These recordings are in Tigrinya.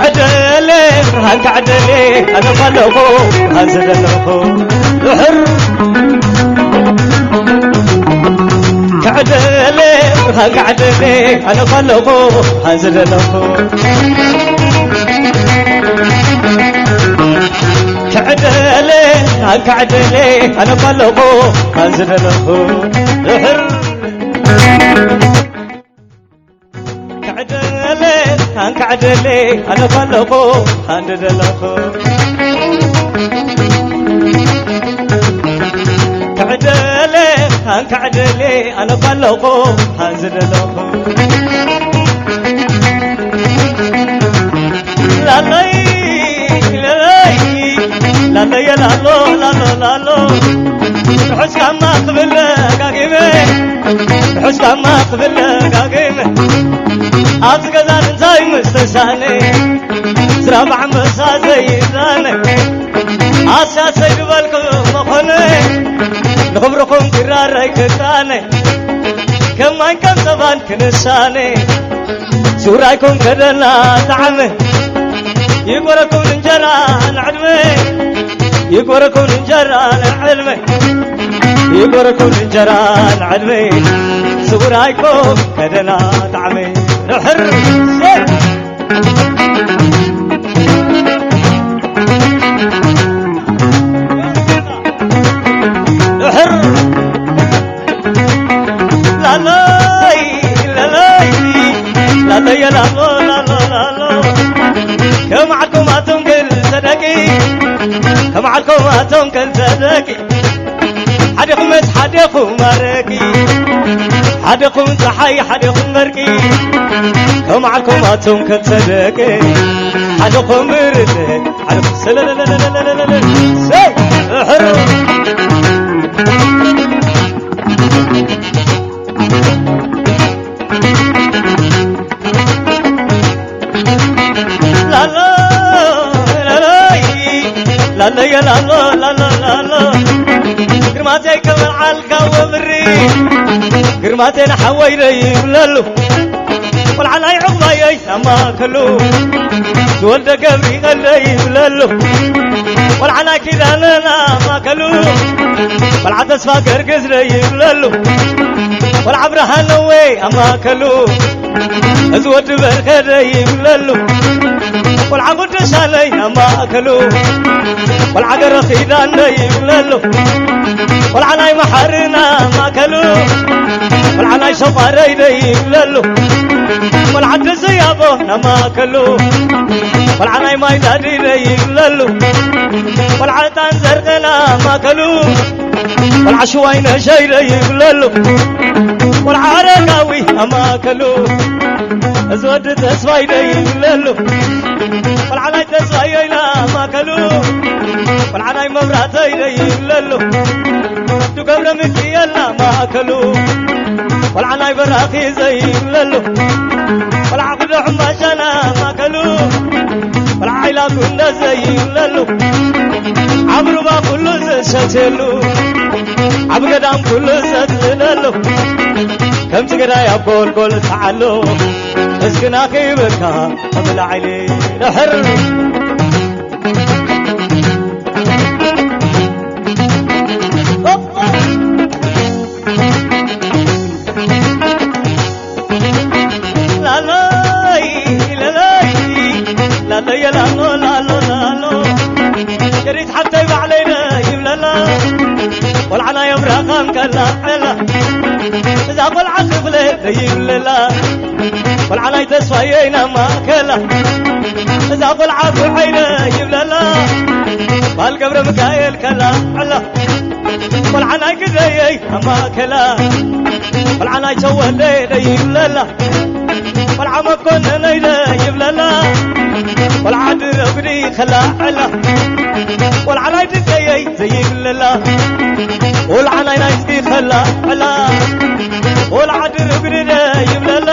ዕደለ ብርሃን ክዕደለ ኣነ ኳለኹ ብርሃን ዝደለኹ ድሕር ክዕደለ ብርሃን ክዕደለ ኣነ ኳለኹ ብርሃን ዝደለኹ ክዕደለ ብርሃን ክዕደለ ኣነ ኳለኹ ብርሃን ዝደለኹ ድሕር ክዕደለ ኣንካዕደለ ኣነ ኳለኹ ሓንድ ደለኹ ክዕደለ ኣንካዕደለ ኣነ ኳለኹ ሓንዝ ደለኹ ላለይ ላለይ ላለየ ላሎ ላሎ ላሎ ርሑስ ካማ ክብል ደጋጊመ ርሑስ ካማ ክብል ደጋጊመ ኣብዚ ገዛ እንታይ ምስተሳነ ስራብ ዓንበሳ ዘይዛነ ኣሳሰይ ዝበልኩ መኾነ ንኽብርኹም ክራረይ ክቃነ ከማይ ከም ሰባን ክንሳነ ሱራይኩም ከደና ጣዕመ ይጎረኩም እንጀራ ንዕድመ ይጎረኩም እንጀራ ንዕድመ ይጎረኩም እንጀራ ንዕድመ ስውራይኩም ከደና ጣዕመ ድሕር ድሕር ላለይ ላለይ ላለየ ላሎ ላሎ ላሎ ከም ዓልኩም ኣቶም ክልተ ደቂ ከም ዓልኩም ኣቶም ክልተ ደቂ ሓደኹም መስ ሓደኹም ኣረቂ ሓደኹም ፀሓይ ሓደኹም በርቂ ከም ዓልኩም ኣቶም ክልተ ደቂ ሓደኹም ምርት ሓደኹም ሰለለለለለለለለ ሰይ እሕር ላለየ ላሎ ላሎ ላሎ ግርማተይ ከመልዓልካ ወብሪ ግርማተይ ንሓወይ ደይብለሉ ቆልዓ ናይ ዕቑባየይ ኣማእከሉ ዝወልደ ገብሪ ቀንደ ይብለሉ ቆልዓ ናይ ኪዳነና ማእከሉ ቆልዓ ተስፋ ገርግስ ደይብለሉ ቆልዓ ብርሃነወይ ኣማእከሉ እዚ ወዲ በርከደ ይብለሉ ቆልዓ ቅዱሳነይ ኣማእከሉ ቆልዓ ገረ ኺዳነ ይብለሉ ቆልዓ ናይ መሓርና ማእከሉ ቆልዓ ናይ ሸቋረይ ደይብለሉ ቆልዓ ደዘያቦ ናማእከሉ ቆልዓ ናይ ማይ ዳዲ ደይብለሉ ቆልዓ ዕጣን ዘርቀና ማእከሉ ቆልዓ ሽዋይ ነሸይ ደይብለሉ ቆልዓ ኣረጋዊ ኣማእከሉ እዚ ወዲ ተስፋይ ደይብለሉ ቆልዓ ናይ ተስፋይ ዮይና ማእከሉ ቆልዓ ናይ መብራተይ ደይብለሉ ዱገብረ ምክየልና ማእከሉ ቆልዓ ናይ በራኺ ዘይብለሉ ቆልዓ ክዶ ሕምባሻና ማእከሉ ቆልዓ ዓይላ ኩንደ ዘይብለሉ ዓብሩባ ኩሉ ዝሰትየሉ ዓብ ገዳም ኩሉ ዘጽለሉ ከምቲ ገዳይ ኣብ ጎልጎል ተዓሉ እስክና ከይበካ ተብላዕሊ ድሕር ላለይ ለለይ ላለየ ላሎ ላሎ ላሎ ሸሪት ሓብተይ ባዕለይ ይብለላ ቆልዓና የብራኻም ከላ ዕላ እዛ ቆልዓ ክፍለ ይብለላ ቆልዓ ናይ ተስፋየይ ናብ ማእከላ እዛ ቆልዓ ጉዐይነ ይብለላ ባል ገብረ ሚካኤል ከላ ዕላ ቆልዓ ናይ ግደየይ ኣብ ማእከላ ቆልዓ ናይ ሸወደይ ደይብለላ ቆልዓ መኮነነይ ደይብለላ ቆልዓ ድረጉዲ ከላ ዕላ ቆልዓ ናይ ድቀየይ ዘይብለላ ቆልዓ ናይ ናይስኪ ከላ ዕላ ቆልዓ ድረጉዲ ደይብለላ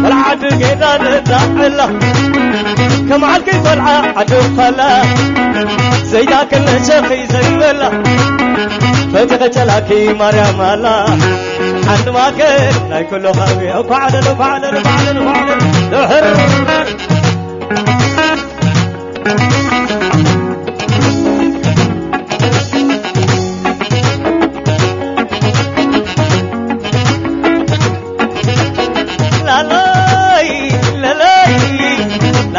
ቆልዓ ድጌዳ ደላ ዕላ ከም ዓልኪ ቆልዓ ዓዲ ኸላ ዘይዳክል ነሸኺ ዘይበላ ፈቲኸ ጨላኪ ማርያም ኣላ ሓንቲ ማእከል ናይ ኩሉ ኸቢ እኳ ዓለል እኳ ዓለል እኳ ዓለል እኳ ዓለል ድሕር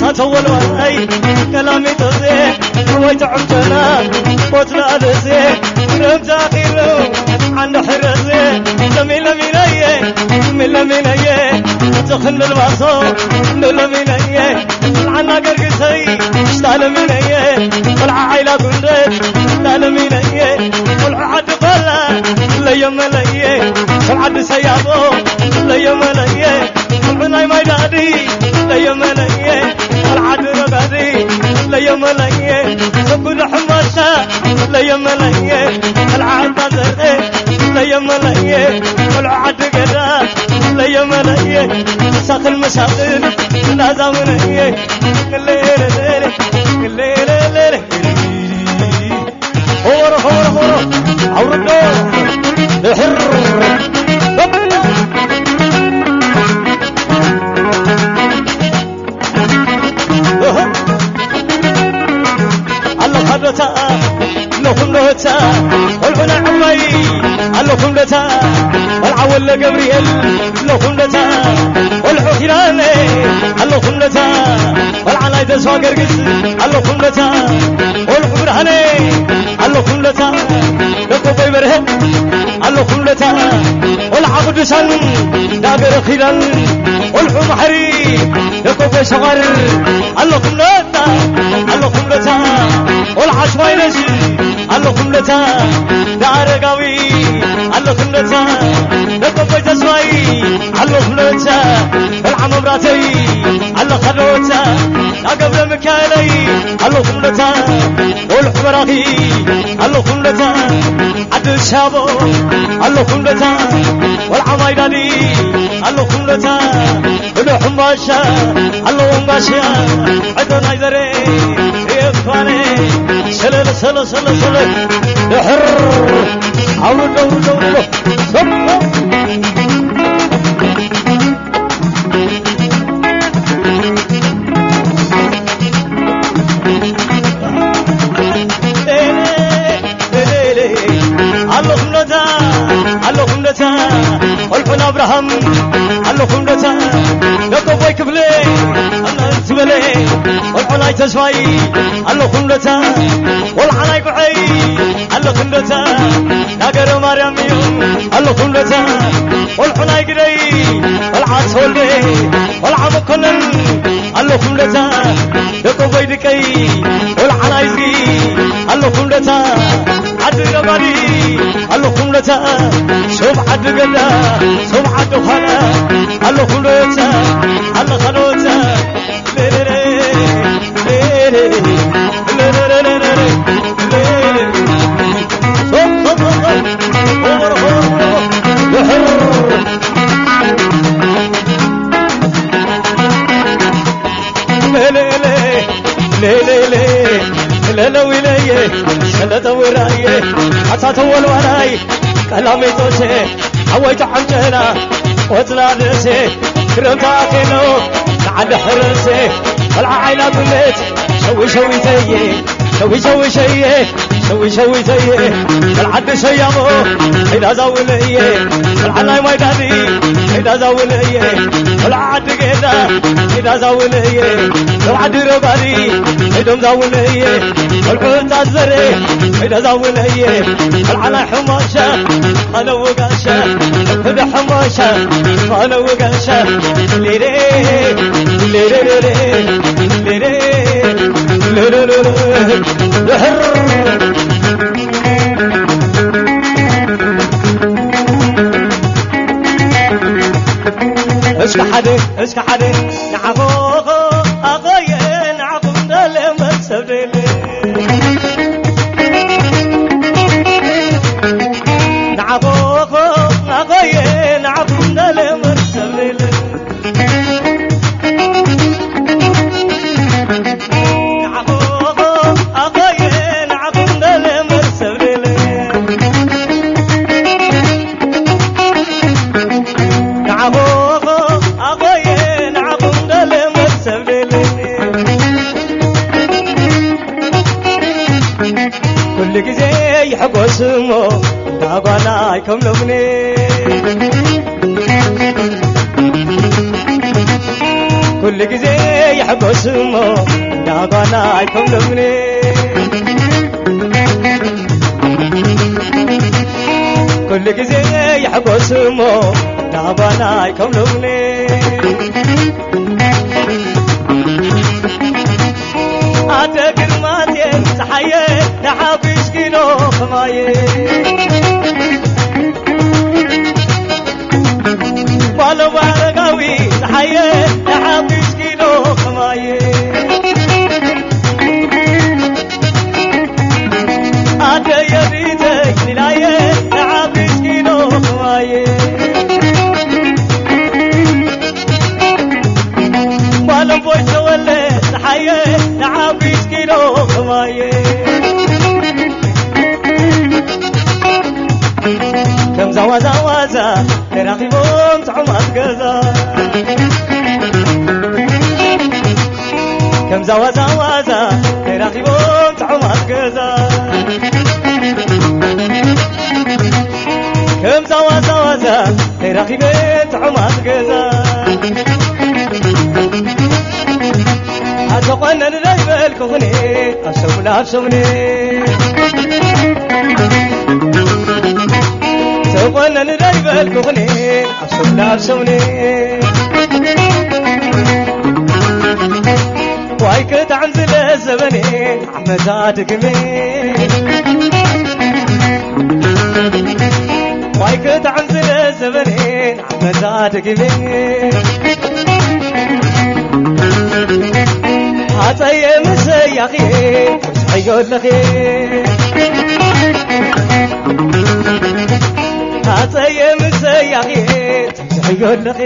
ሳተወልዋይ ቀላሚጦዜ ወይ ጥዕምተና ቦትና ኣደዜ ረምዛ ኺሉ ዓንዲ ሕረዜ ለሚለሚነየ ሚለሚነየ ዝኽንልባሶ ንለሚነየ ዓና ገርግሰይ ሽታ ለሚነየ ቆልዓ ዓይላ ጉንደት ሽታ ለሚነየ ቆልዑ ዓዲ ቆላ ለየመለየ ሰብ ዓዲ ሰያቦ ለየመለየ ቆልዑ ናይ ማይ ዳዲ ለየመለየ ቆልዓ ዓዲ ረጋዲ ለየመለየ ሰብ ጉዳ ሕማሻ ለየመለየ ቆልዓ ዓባ ዘርኤ ለየመለየ ቆልዑ ዓዲ ገዳ ለየመለየ ሳኽል መሳኽል እንዳዛሙነየ ለለለለ ለለለለ ሆሮ ሆሮ ሆሮ ኣውርዶ ድሕር ኣለኻዶታ ኣለኹም ዶታ ቆልዑና ዕማይ ኣለኹም ዶታ ቆልዓ ወለ ገብርኤል ኣለኹም ዶታ ቆልዑ ኪዳነ ኣለኹም ዶታ ቆልዓ ናይ ተስፋ ገርግስ ኣለኹም ዶታ ቆልዑ ብርሃነ ኣለኹም ዶታ ደቆቦይ በርሀ ኣለኹም ዶታ ቆልዓ ቅዱሳን ዳገረ ኪዳን ቆልዑ ማሕሪ ደቆቦይ ሰቋር ኣለኹም ዶታ ኣለኹም ዶታ ቆልዓ ሽማይነሽ ኣለኹም ዶታ ዳኣረጋዊ ኣለኹም ዶታ ደቆቦይ ተስፋይ ኣለኹም ዶታ ቆልዓ መብራተይ ኣለኻ ዶታ ዳገብረ ሚካኤለይ ኣለኹም ዶታ ቆልዑ በራኺ ኣለኹም ዶታ ዓዲ ሻቦ ኣለኹም ዶታ ቆልዓ ማይዳዲ ኣለኹም ዶታ ወደ ሕምባሻ ኣለዎም ጋሽያ ዕዶ ናይ ዘሬ የኳነ ሰለለ ሰለ ሰለ ሰለ ድሕር ኣውርዶ ኣውርዶ ኣውርዶ ኣለኹም ዶታ ኣለኹም ዶታ ቆልዑን ኣብርሃም ኣለኹም ዶታ ደቆቦይ ክፍለ ኣናን ዝበለ ቆልዑ ናይ ተስፋይ ኣለኹም ዶታ ቆልዓ ናይ ጉዐይ ኣለኹም ዶታ ናገረ ማርያም እዩ ኣለኹም ዶታ ቆልዑ ናይ ግደይ ቆልዓ ተወልደ ቆልዓ መኮነን ኣለኹም ዶታ ደቆቦይ ድቀይ ቆልዓ ናይዚ ኣለኹም ዓዲ ነባሪ ኣለኹም ለታ፣ ሶብ ዓዲ ገዳ፣ ሶብ ዓዲ ዃላ ኣለኹም ለታ፣ ኣለኻ ለታ። ሶብ፣ ሶብ፣ ሶብ፣ ሶብ። ድሕር። ሌሌሌ፣ ሌሌሌ፣ ለለዊለየ፣ ሰለጠ ውራየ፣ ኣታ ተወልዋላይ፣ ቀላሜጦሴ፣ ሓወይ ተዓምጨና፣ ቆጽላ ደሴ፣ ክረምታ ቴኖ፣ ንዓዲ ሕረሴ፣ ቆልዓ ዓይና ጉነት፣ ሸዊ ሸዊተየ፣ ሸዊ ሸዊ ሸየ፣ ሸዊ ሸዊተየ፣ ቆልዓ ዓዲ ሰያሞ፣ ኸይዳ ዛውለየ፣ ቆልዓ ናይ ማይ ዳዲ፣ ኸይዳ ዛውለየ፣ ቆልዓ ዓዲ ጌዳ፣ ኸይዳ ዛውለየ፣ ቆልዓ ዓዲ ሮጋዲ፣ ኸይዶም ዛውለየ፣ ቆልዑ ጣዘረ፣ ኸይዳ ዛውለየ፣ ቆልዓ ናይ ሕማሻ፣ ኣነ ወጋሻ፣ ኸደ ሕማሻ፣ ኣነ ወጋሻ፣ ሌሌ፣ ሌሌ፣ ሌሌ፣ ሌሌ፣ ሌሌ፣ ሌሌ፣ ድሕር። እስከ ሓደ፣ እስከ ሓደ፣ ንዓኾ ኣኾየ፣ ንዓኹም ደለ መሰብ ደለ። ንዓኾ ኣኾየ፣ ንዓኹም ደለ መሰብ ደለ። ኩሉ ግዜ ይሕጎስ እሞ እንዳ ጓና ኣይከምሎምኒ። ኩሉ ግዜ ይሕጎስ እሞ እንዳ ጓና ኣይከምሎምኒ። ኩሉ ግዜ ይሕጎስ እሞ እንዳ ጓና ኣይከምሎምኒ። ኣደ ግርማቴ ፀሓየ ተሓጒስኪ ዶ ኸማየ? ጓል ኣረጋዊ ፀሓየ ተሓጒስኪ ዶ ኸማየ? ኣደ የሪተይ ሊላየ ተሓጒስኪ ዶ ኸማየ? ጓል ኣቦይ ተወልደ ፀሓየ ተሓጒስኪ ዶ ኸማየ? ከምዛ ዋዛ ዋዛ ተራኺቦም ጥዑማት ገዛ። ከምዛ ዋዛ ዋዛ ተራኺቦም ጥዑማት ገዛ። ከምዛ ዋዛ ዋዛ ተራኺበን ጥዑማት ገዛ። ኣተቆነን ዶ ይበልኩኽኒ ኣብ ሰሙን ኣብ ሰሙን። ተቆነን ዶ ይበልኩኽኒ ኣብ ሰሙን ኣብ ሰሙን። ዋይ ክጥዕም ዝለ ዘበኔ ዓመታ ድግሜ። ዋይ ክጥዕም ዝለ ዘበኔ ዓመታ ድግሜ። ሃፀየ ምሰያኽየ ተስሕዮ ኣለኽየ። ሃፀየ ምሰያኽየ ትሕዮ ኣለኺ።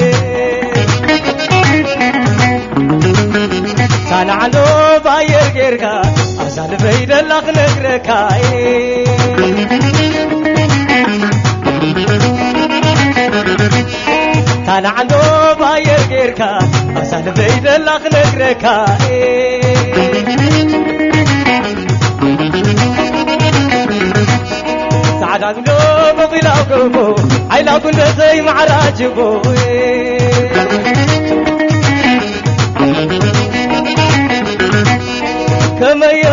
ሳንዓ ዶ ባየር ጌርካ ኣዛልፈይ ደላ ክነግረካ እየ። ሳንዓ ዶ ባየር ጌርካ ኣዛልፈይ ደላ ክነግረካ እየ። ጻዕዳ ጉንዶ ቆቂላ ጎቦ፣ ዓይላ ጉንደተይ ማዕራ ጅቦ። ከመዮ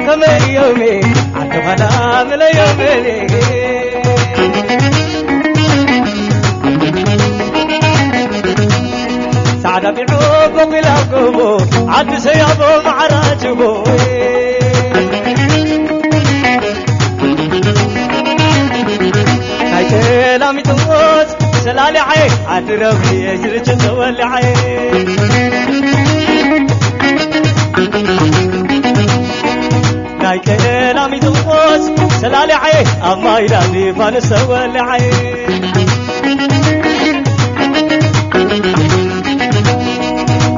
ከመዮሜ ዓዲ ጓና ምለዮሜ። ጻዕዳ ቢዖ ቆቂላ ጎቦ፣ ዓዲ ሰያቦ ማዕራ ጅቦ። ዓዲ ረብየ ዝርጅ ተወልዓየ ናይ ቀዳሚት ቁስ ሰላልዓየ ኣብ ማይዳ ሊባኖስ ተወልዓየ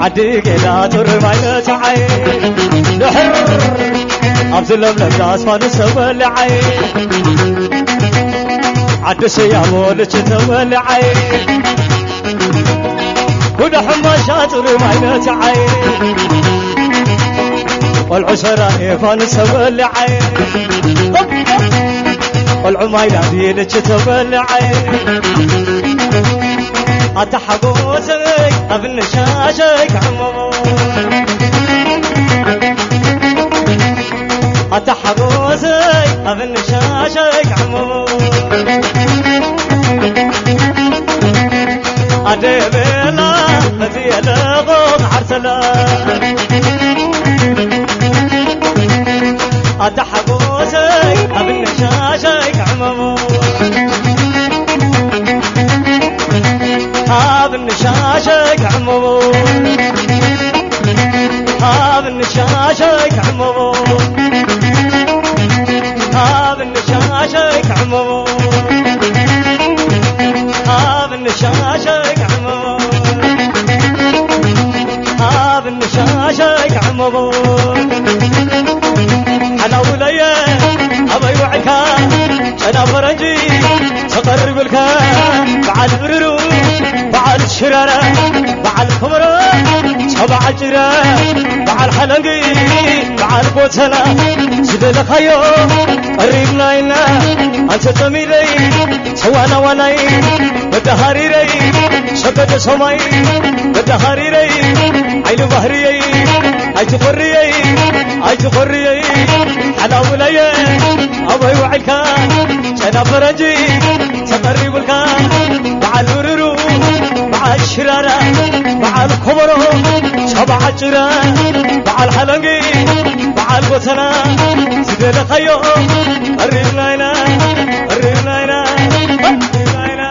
ዓዲ ገዳ ጡር ማይነትዓየ ድሕር ኣብዚ ለምለም ዳስፋኖስ ተወልዓየ ዓዲ ሰያሞ ልች ተወልዓየ ጉዳ ሕማሻ ጡር ማይነትዓየ ቆልዑ ሰራ ኤፋኖስ ተወልዓየ ቆልዑ ማይዳ ቢልች ተወልዓየ ኣታ ሓጎሰይ ኣብ ንሻሸይ ክዕመሞ ኣታ ሓጎሰይ ኣብ ንሻሸይ ክዕመሞ ኣደ የበላ እቲ የለኾ ክዓርሰላ ኣታ ሓጎሰይ ኣብ ንሻሸይ ክዕመሞ ኣብ ንሻሸይ ክዕመሞ ኣብ ንሻሸይ ክዕመሞ ኣብ ንሻሸይ ክዕመሞ ኣብ ንሻሸይ ክዕመሞ ኣብ ንሻሸይ ክዕመሞ ሓላውለየ ኣበይ ውዕልካ ጨና ፈረንጂ ተቐርብልካ በዓል ብርሩ በዓል ሽራራ በዓል ከበሮ ጸባዓ ጭራ በዓል ሓለንጊ በዓል ጎተና ዝደለኻዮ ቀሪብና ኢና ኣንተ ጸሚደይ ሰዋና ዋናይ መዳሃሪረይ ሰገደ ሰማይ መዳሃሪረይ ዓይኒ ባህርየይ ኣይትኾርየይ ኣይትኾርየይ ሓላውለየ ኣበይ ውዕልካ ጨና ፈረንጂ ተቐሪቡልካ በዓል ብርሩ በዓል ሽራራ በዓል ኮበሮ ሰባዓ ጭራ በዓል ሓለንጊ በዓል ጎተና ዝደለኻዮ ቀሪብና ኢና ቀሪብና ኢና ቀሪብና ኢና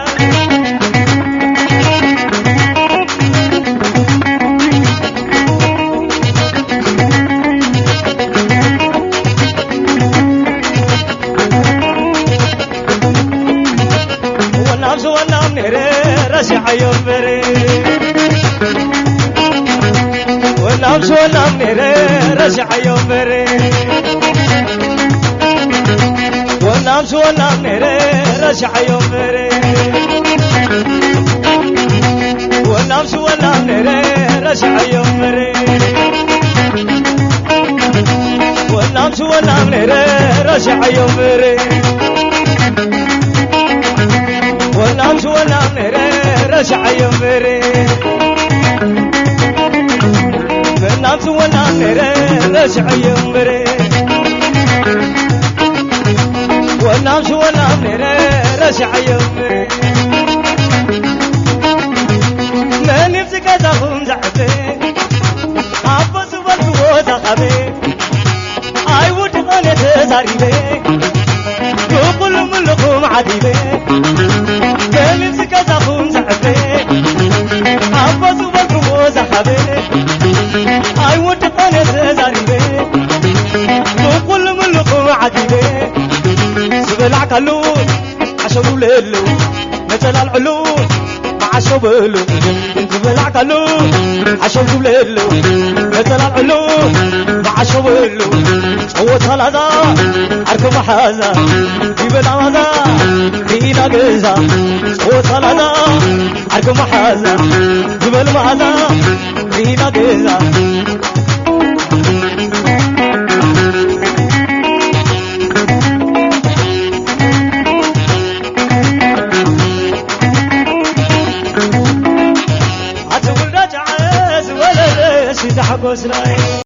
ወናም ዝወናም ነይረ ረሲዓዮ እምበር ወናም ዝወናም ነይረ ረሲዓዮ እምበር ወናም ዝወናም ነይረ ረሲዓዮ እምበር ወናም ዝወናም ነይረ ረሲዓዮ እምበር ወናም ዝወናም ነይረ ረሲዓዮ እምበር ወናም ዝወናም ነይረ ረሲዓዮ እምበር ወናም ዝወናም ነይረ ረሲዓዮ እምበር ወናም ዝወናም ነይረ ረሲዓዮ እምበር መን ይብዚ ገዛኹም ዘዕበ ኣቦ ዝበልክዎ ዘኻበ ኣይውድቐን እየ ተዛሪበ ብኹሉ ምልኹም ዓዲበ ገሊጽ ገዛኹም ዘዕበ ኣቦ ዝበልክዎ ዘኻበ ኣይውድቐን እየ ተዛሪበ ብኹሉ ምልኹም ዓዲበ ዝበላዕካሉ ዓሸው ይብለሉ ነጸላልዕሉ መዓሾ በሉ ዝበላዕካሉ ዓሾ ዝብለሉ መተላልዕሉ መዓሾ በሉ ጸወታ ላዛ ዓርኪ መሓዛ ይበላ ማዛ ርኢና ገዛ ጸወታ ላዛ ዓርኪ መሓዛ ዝበል ማዛ ርኢና ገዛ